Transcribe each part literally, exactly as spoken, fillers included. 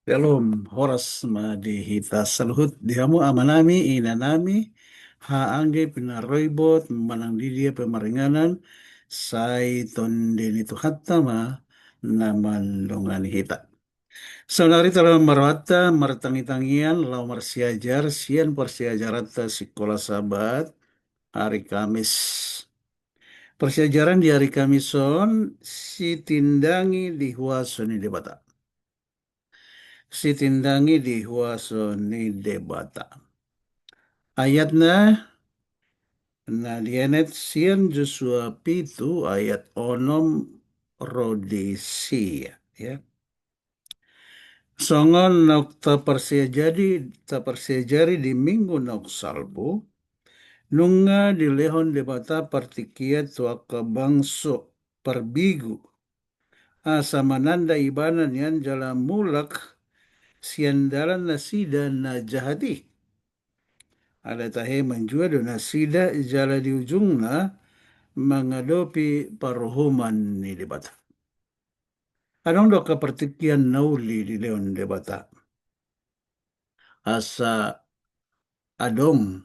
Shalom, horas ma di hita saluhut, di hamu amanami, inanami, haha anggi pinaribot manang di dia pe maringanan, sai tondi ni Tuhanta ma na mandongani hita. Saonari talam marwata martangitangian laho marsiajar sian parsiajaranta Sikola Sabat ari Kamis. Parsiajaran di ari Kamis on, sitindangi di huaso ni Debata. Sitindangi di huaso ni Debata. Ayatna na dienet sian Josua pitu ayat onom ro di sia, ya. Songon naung taparsiajari, taparsiajari di minggu naung salpu, nunga dilehon Debata partingkian tu angka bangso parbigu, asa mananda Ibana nian jala mulak siandalan nasida na jahat i. Alai tahe manjua do nasida jala di ujungna mangadopi paruhuman ni Debata. Adong do angka partingkian na uli dilehon Debata asa adong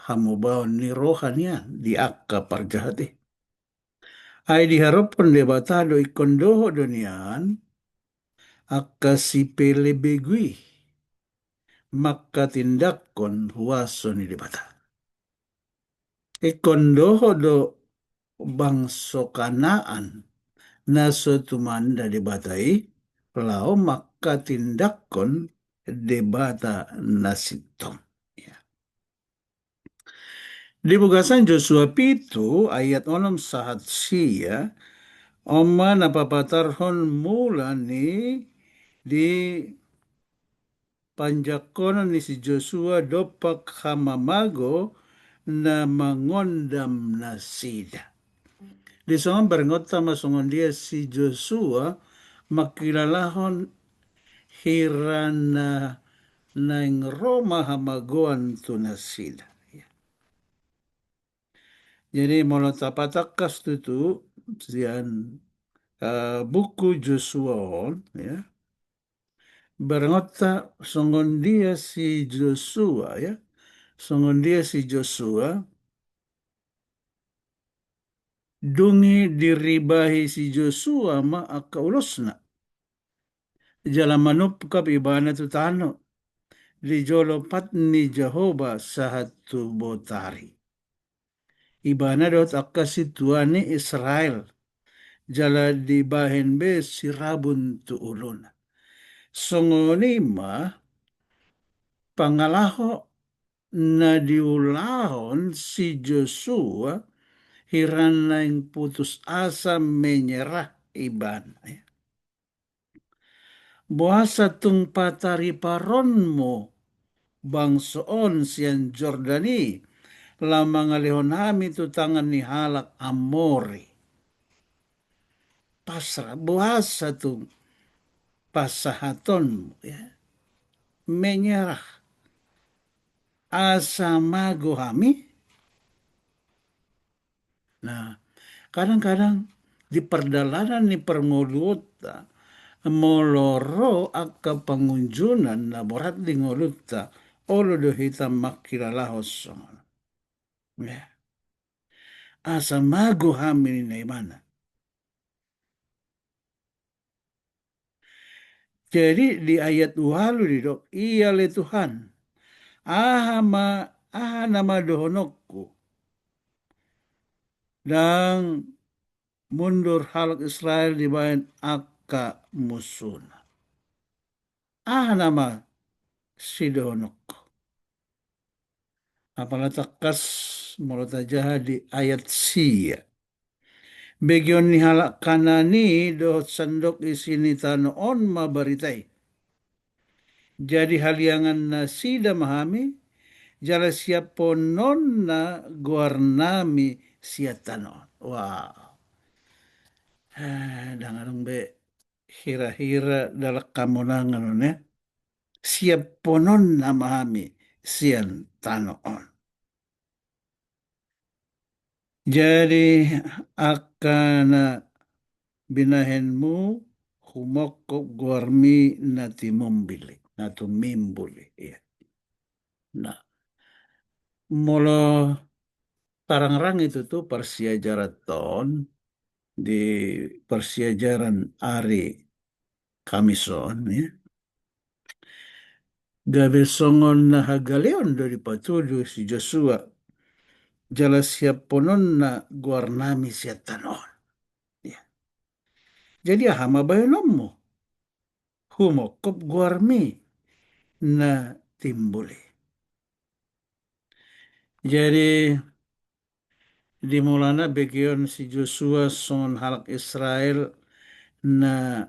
hamubaon ni roha nian di angka parjahat i. Ai diharophon Debata do ingkon dohot do nian angka sipelebegu i manghatindanghon huaso ni Debata. Ingkon dohot do bangso Kanaan na so tumanda Debata i laho manghatindanghon Debata na sintong. Ya. Di bagasan Josua pitu ayat onom sahat sia, on ma na papatarhon mula ni di panjangkonon ni si Josua dompak hamamago na mangondam nasida. Di songon berengonta ma songon dia si Josua mangkilalahon hira na naeng ro ma hamagoan tu nasida. Ya. Jadi molo tapatangkas tutu sian, eh, buku Josua on, ya. Berengonta songon dia si Josua, ya. Songon dia si Josua, dung i diribahi si Josua ma angka ulosna. Jala manungkap ibana tu tano di jolo pat ni Jahowa sahat tu botari. Ibana dohot angka sintua ni Israel, jala dibahen be sirabun tu uluna. Songon i ma pangalaho na diulahon si Josua hira naeng putus asa, menyerah ibana. Boasa tung patariparonmu bangso on sian Jordan i, laho mangalehon hami tu tangan ni halak Amori? Pasrah, boasa tung pasahatonmu, ya. Menyerah. Asa mago hami. Nah, kadang-kadang di pardalanan ni parngoluonta, molo ro angka pangunjunan na borat di ngolunta, olo do hita mangkilalahon songon on. Ya. Asa mago hami ninna ibana. Jadi di ayat ualu didok, ia ale Tuhan, aha ma, aha nama dohononku? Ndang mundur halak Israel dibahen angka musuna. Aha nama sidohononku? Apala tangkas molo tajaha di ayat sia. Begeon ni halak Kanaan i dohot sandok isi ni tano on ma barita i. Jadi haliangan nasida ma hami, jala siaphonon na goarnami sian tano on. Wah. Eh, ndang adong be hira-hira dalan hamonangan on, ya. Siaphonon na ma hami sian tano on. Jadi angka na binahenmu humongkop goarmi na timumbul i, na tumimbul i. Iya. Nah, molo tarangrang i tutu parsiajaran on, di parsiajaran ari Kamis on, ya. Gabe songon na hagaleon do dipatudu si Josua, jala siappononna goarnami sian tano on. Ya. Jadi aha ma bahenonmu? Humongkop goarmi na timbul i. Jadi, dimulana begeon si Josua songon halak Israel na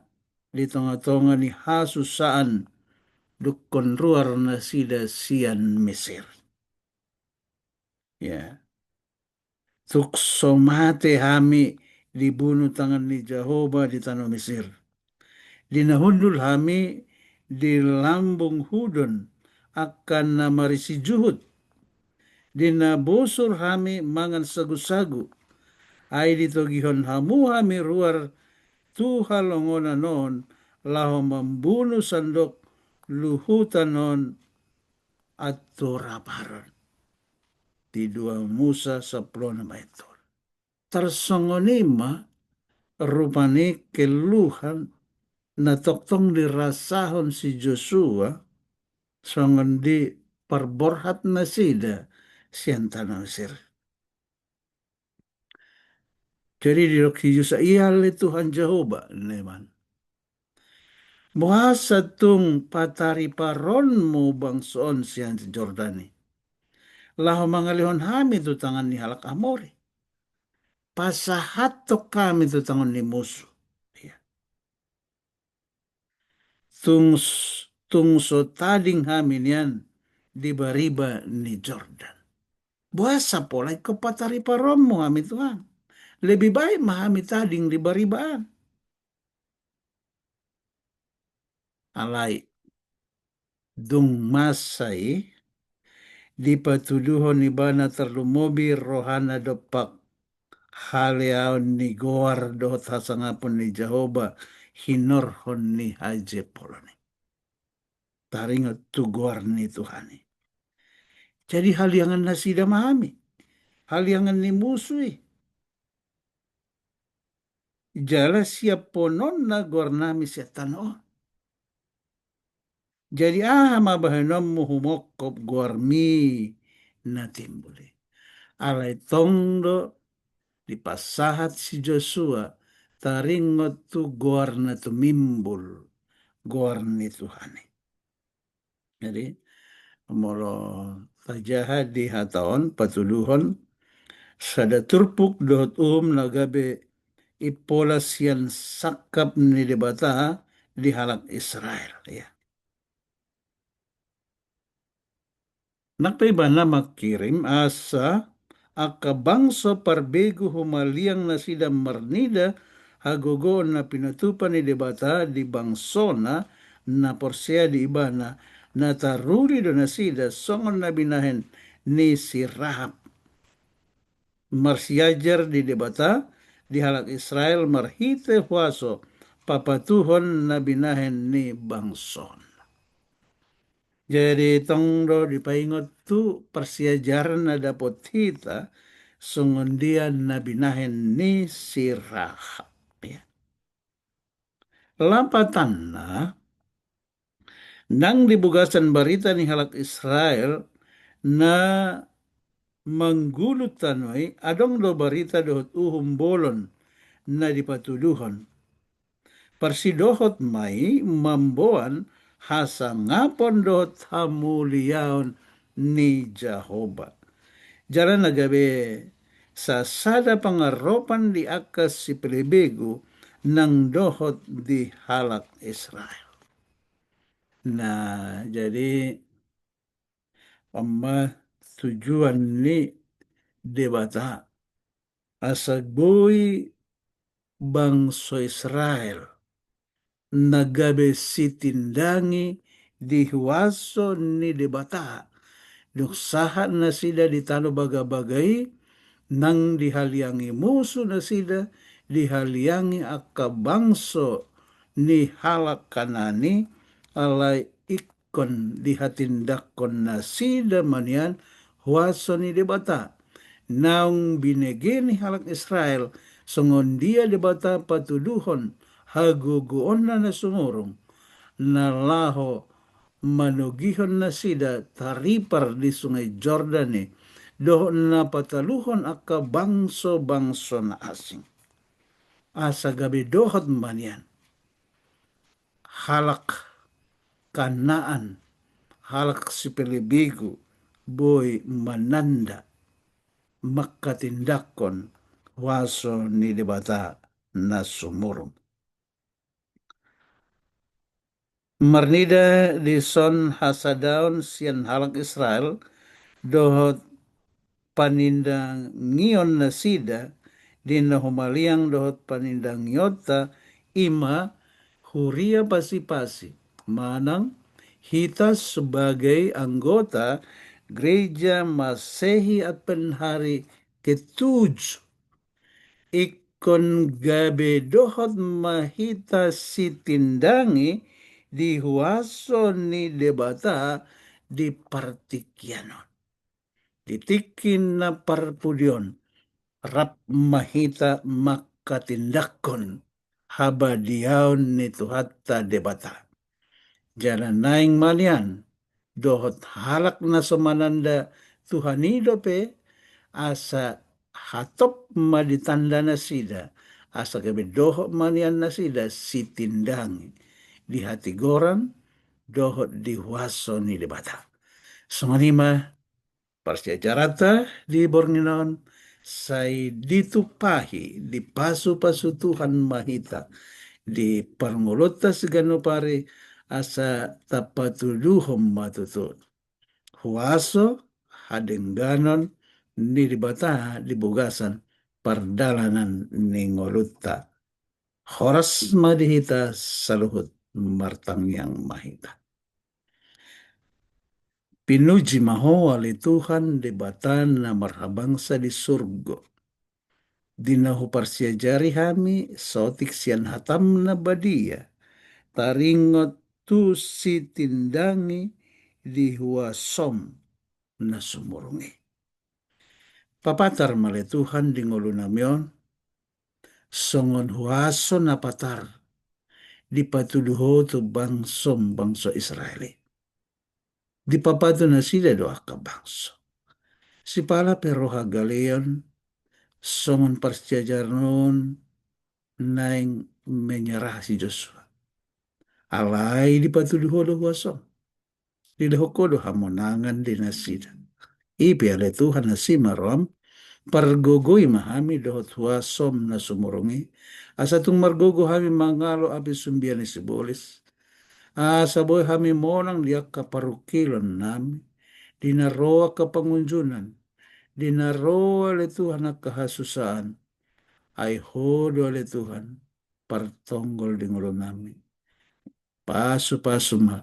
di tonga-tonga ni hasusaan, dungkon ruar nasida sian Mesir. Ya. Tung so mate hami dibunu tangan ni Jahowa di tano Mesir. Di na hundul hami di lambung hudon angka na marisi juhut. Di na bosur hami mangan sagu-sagu. Ai ditogihon hamu hami ruar tu halongonan on laho mambunu sandok luhutan on antor abaron. Di dua Musa sampulu onom ayat tolu. Tarsongon i ma rupani keluhan na tongtong dirasahon si Josua songon diparborhat nasida sian tano Mesir. Jadi didok si Josua, ia ale Tuhan Jahowa, ninna i ma. Boasa tung patariparonmu bangso on sian Jordan i, laho mangalehon hami tu tangan ni halak Amori? Pasahathon hami tu tangan ni musu. Iya. Tung s-, tung so tading hami nian di bariba ni Jordan. Boasa pola ingkon patariparonmu hami Tuhan? Lebih baik ma hami tading di bariba an. Alai dung masa i, dipatuduhon ibana tarlumobi rohana dompak haleaon ni goar dohot hasangapon ni Jahowa hinorhon ni hajepolon i. Taringot tu goar ni Tuhan i. Jadi haliangan nasida ma hami. Haliangan ni musu i. Jala siappononna goarnami sian tano on. Jadi aha ma bahenonmu humongkop goarmi na timbul i? Alai tong do dipasahat si Josua taringot tu goar na tumimbul, goar ni Tuhan i. Jadi, molo tajaha di hata on, patuduhon, sada turpuk dohot uhum na gabe impola sian sangkap ni Debata di halak Israel. Ya. Nang pe ibana mangkirim asa angka bangso parbegu humaliang nasida marnida hagogoon na pinatupa ni Debata di bangsona na porsea di ibana, na taruli do nasida songon na binahen ni si Rahab. Marsiajar di Debata di halak Israel marhite huaso papatuhon na binahen ni bangsona. Jadi tong do dipaingot tu parsiajaran na dapot hita songon dia na binahen ni si Rahab. Ya. Lapatanna, nang di bagasan barita ni halak Israel na manggulu tano i, adong do barita dohot uhum bolon na dipatuduhon. Parsidohot ma i mamboan hasangapon dohot hamuliaon ni Jahowa. Jala na gabe sasada pangaropan di angka sipelebegu nang dohot di halak Israel. Nah, jadi on ma tujuan ni Debata asa boi bangso Israel na gabe sitindangi di huaso ni Debata. Dung sahat nasida di tano bagabaga i, nang dihaliangi musu nasida, dihaliangi angka bangso ni halak Kanaan i, alai ingkon dihatindanghon nasida ma nian huaso ni Debata. Naung binege ni halak Israel songon dia Debata patuduhon hagogoonna na sumurung, na laho manogihon nasida taripar di Sungai Jordan i, dohot na pataluhon angka bangso-bangso na asing. Asa gabe dohot ma nian halak Kanaan, halak sipelebegu, boi mananda, manghatindanghon huaso ni Debata na sumurung. Marnida dison hasadaon sian halak Israel dohot panindangion nasida di na humaliang dohot panindangionta, i ma huria Pasi-pasi, manang hita sebagai anggota Gereja Masehi Advent Hari Ketujuh. Ingkon gabe dohot ma hita sitindangi di huaso ni Debata di partingkian on. Di tingki na parpudi on, rap ma hita manghatindanghon habadiaon ni Tuhanta Debata. Jala naeng ma nian dohot halak na so mananda Tuhan i dope, asa hatop ma ditanda nasida, asa gabe dohot ma nian nasida sitindangi di hatigoran dohot di huaso ni Debata. Songon i ma parsiajaranta di borngin on, sai ditumpahi, dipasu-pasu Tuhan ma hita di parngoluonta siganup ari, asa tapatuduhon ma tutu huaso, hadengganon ni Debata di bagasan pardalanan ni ngolunta. Horas ma di hita saluhut, martangiang ma hita. Pinuji ma Ho ale Tuhan Debata na marhabangsa di surgo. Di na huparsiajari hami saotik sian hataM na badia, taringot tu sitindangi di huasoM na sumurung i. Papatar ma ale Tuhan di ngolunami on, songon huaso na patar dipatudu Ho tu bangsoM, bangso Israel i. Dipapatu nasida do angka bangso. Sipala pe ro hagaleon, songon parsiajaran on naeng menyerah si Josua. Alai dipatudu Ho do huasoM. Dilehon Ho do hamonangan di nasida. I pe ale Tuhan, asi ma rohaM, pargogoi ma hami dohot huasoM na sumurung i, asa tung margogo hami mangalo api sumbia ni sibolis, asa boi hami monang di angka parungkilon nami, di na ro angka pangunjunan, di na ro ale Tuhan angka hasusaan, ai Ho do ale Tuhan partonggol di ngolunami. Pasu-pasu ma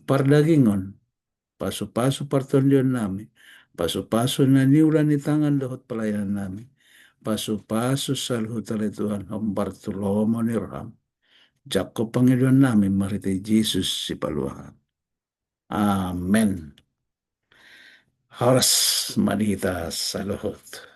pardagingon, pasu-pasu partondion nami, pasu-pasu na niula ni tangan dohot pelayanan nami, pasu-pasu saluhut ale Tuhan hombar tu lomo ni rohaM. Jangkon pangidoan nami marhite Jesus Sipalua hami. Amen. Horas ma di hita saluhut.